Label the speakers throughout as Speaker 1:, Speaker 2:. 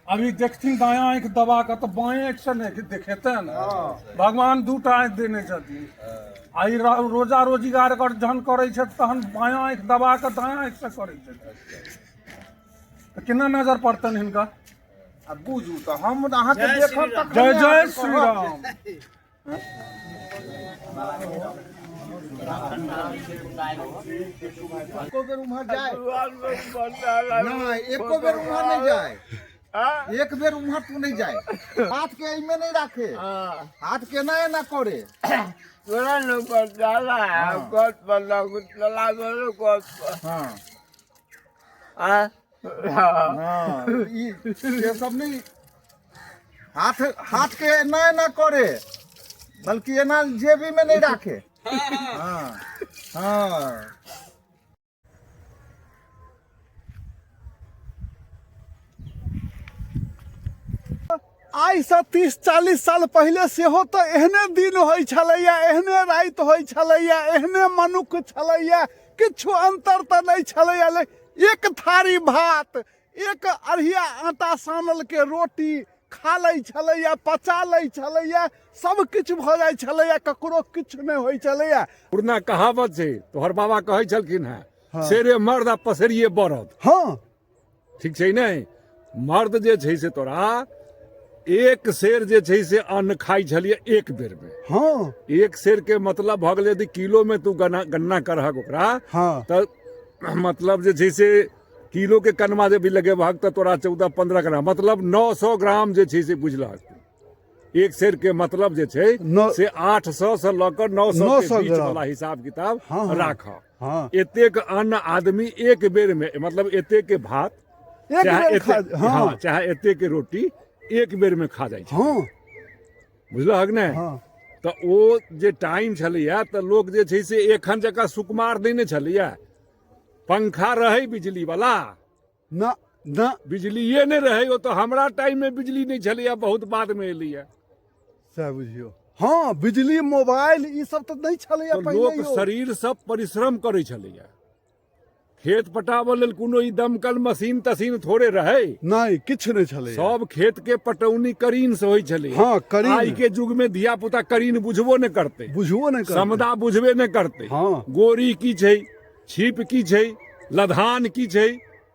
Speaker 1: अभी देखथिन दायाँ आँखि दबा कऽ तऽ बाएँ आँखिसँ नहि देखेतै ने। भगवान दूटा आँखि देने छथिन। आ ई रोजा रोजगार अगर जहन करै छथि तहन बायाँ आँखि दबा कऽ दायाँ आँखिसँ करै छथि, तऽ केना नजर पड़तनि हिनका?
Speaker 2: आ बुझू तऽ हम अहाँके देखब तखन।
Speaker 1: जय जय श्री राम।
Speaker 2: एको बेर उम्हर जाय नहीं, एको बेर उम्हर नहीं जाए, एक बेर उम्हर तू नहीं जाए। हाथ के एहिमे नहीं राखे, हाथ के ना एना करे। हाँ हाँ, ई से सब नहीं, हाथ हाथ के एना एना करे, बल्कि एना जेबी में नहीं राखे। हाँ हाँ।
Speaker 3: आइसँ 30-40 साल पहिले सेहो तऽ एहने दिन होइ छलैया, एहने राति होइ छलैया, एहने मनुख छलैया, किछु अन्तर तऽ नहि छलैया। एक थारी भात, एक अढ़िया आटा सानल के रोटी खा लै छलैया, पचा लै छलैया, सब किछु भऽ जाइ छलैया, ककरो किछु नहि होइ छलैया।
Speaker 4: पुरना कहावत छै, तोहर बाबा कहै छलखिन हेँ, शेरे मर्द आ पसेरिये बरद। ठीक छै ने? मर्द जे छै से तोरा एक शेर जे छै से अन्न खाइ छलियै एक बेर में। एक शेर के मतलब भऽ गेलै, यदि किलो में तू गणना गणना करहक ओकरा, तऽ मतलब जे छै से किलो के कनमा जे भी लगेबहक तऽ तोरा 14-15 ग्राम, मतलब 900 ग्राम जे छै से बुझलहक। एक शेर के मतलब जे छै से 800 से लऽ कऽ 900 के
Speaker 3: 900
Speaker 4: बीच
Speaker 3: ग्राम।
Speaker 4: वाला हिसाब किताब
Speaker 3: हाँ, हाँ।
Speaker 4: राख। एतेक अन्न आदमी एक बेर में, मतलब एतेक के भात
Speaker 3: एक
Speaker 4: चाहे
Speaker 3: बेर खा
Speaker 4: एते, हाँ, चाहे एते के रोटी एक बेर में खा जाइ छै। बुझलहक ने? तऽ ओ जे टाइम छलैया तऽ लोक जे छै से एखन जकाँ सुकुमार नहि ने छलैया। पंखा रहै बिजली वाला?
Speaker 3: ना ना,
Speaker 4: बिजलिए नहि रहै। ओ तऽ हमरा टाइम में बिजली नहि छलैया, बहुत बाद में एलैया।
Speaker 3: सएह बुझियौ। हँ, बिजली, मोबाइल ई सब तऽ नहि छलैया
Speaker 4: तऽ
Speaker 3: पहिले।
Speaker 4: लोक
Speaker 3: यौ,
Speaker 4: शरीर सब परिश्रम करै छलैया। खेत पटाबऽ लेल कोनो ई दमकल मशीन तशीन थोड़े रहै?
Speaker 3: नहि, किछु नहि छलैया।
Speaker 4: सब खेत के पटौनी करीन से होइ छलै।
Speaker 3: हँ, करीन।
Speaker 4: आइ के युग में धिया पुता करीन बुझबो नहि करतै।
Speaker 3: बुझबो नहि करतै।
Speaker 4: समदा बुझबे नहि करतै। गोरी की छै, छिप की छै, लधान की छै,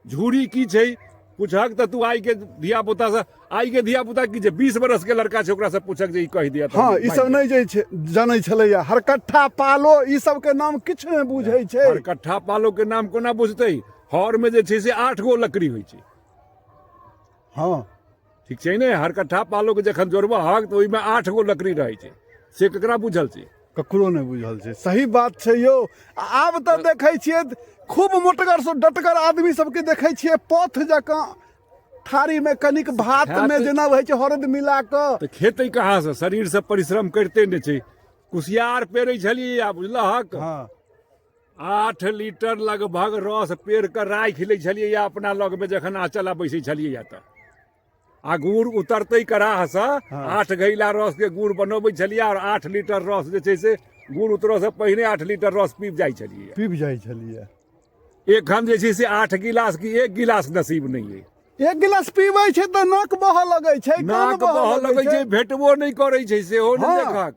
Speaker 4: झूरी की छै, पूछहक तऽ तू आइ के धिया पुता से, आइ के धिया पुता की छै, 20 बरस के लड़का छै, ओकरा से पूछक जे ई कहि दिया तऽ
Speaker 3: हँ, ई सब नहि जे छै जानै छलैया। हरकट्ठा पालो ई सब के नाम किछु नहि बुझै छै।
Speaker 4: हरकट्ठा पालो के नाम कोना बुझतै? हर में जे छै से 8 गो लकड़ी होइ छै। ठीक छै ने? हरकट्ठा पालो के जखन जोड़बहक तऽ ओहिमे 8 गो लकड़ी रहै छै, से ककरा बुझल छै?
Speaker 3: ककरो नहि बुझल छै। सही बात छै यौ। आ आब तऽ देखै छियै खूब मोटगर से डटगर आदमी सबके देखै छियै, पथ जकाँ थारी में कनिक भात में जेना होइ छै हरद मिला कऽ।
Speaker 4: तऽ खेतै कहाँ से? शरीर से परिश्रम करिते नहि छै। कुसियार पेरै छलियै आ बुझलहक? 8 लीटर लगभग रस पेर कऽ राखि लै छलियै या अपना लगमे जखन आँचल आ बैसै छलियै या तऽ आ गुड़ उतरतै कराहसँ, 8 घैला रस के गुड़ बनबै छलियै आओर 8 लीटर रस जे छै से गुड़ उतरऽसँ पहिने 8 लीटर रस पीब जाइ छलियै।
Speaker 3: पीब जाइ छलियै।
Speaker 4: एखन जे छै से 8 गिलास की 1 गिलास नसीब नहि अइ।
Speaker 3: 1 गिलास पीबै छै तऽ नाक बहऽ लगै छै, कान
Speaker 4: नाक बहऽ लगै छै, भेटबो नहि करै छै सेहो नहि देखक।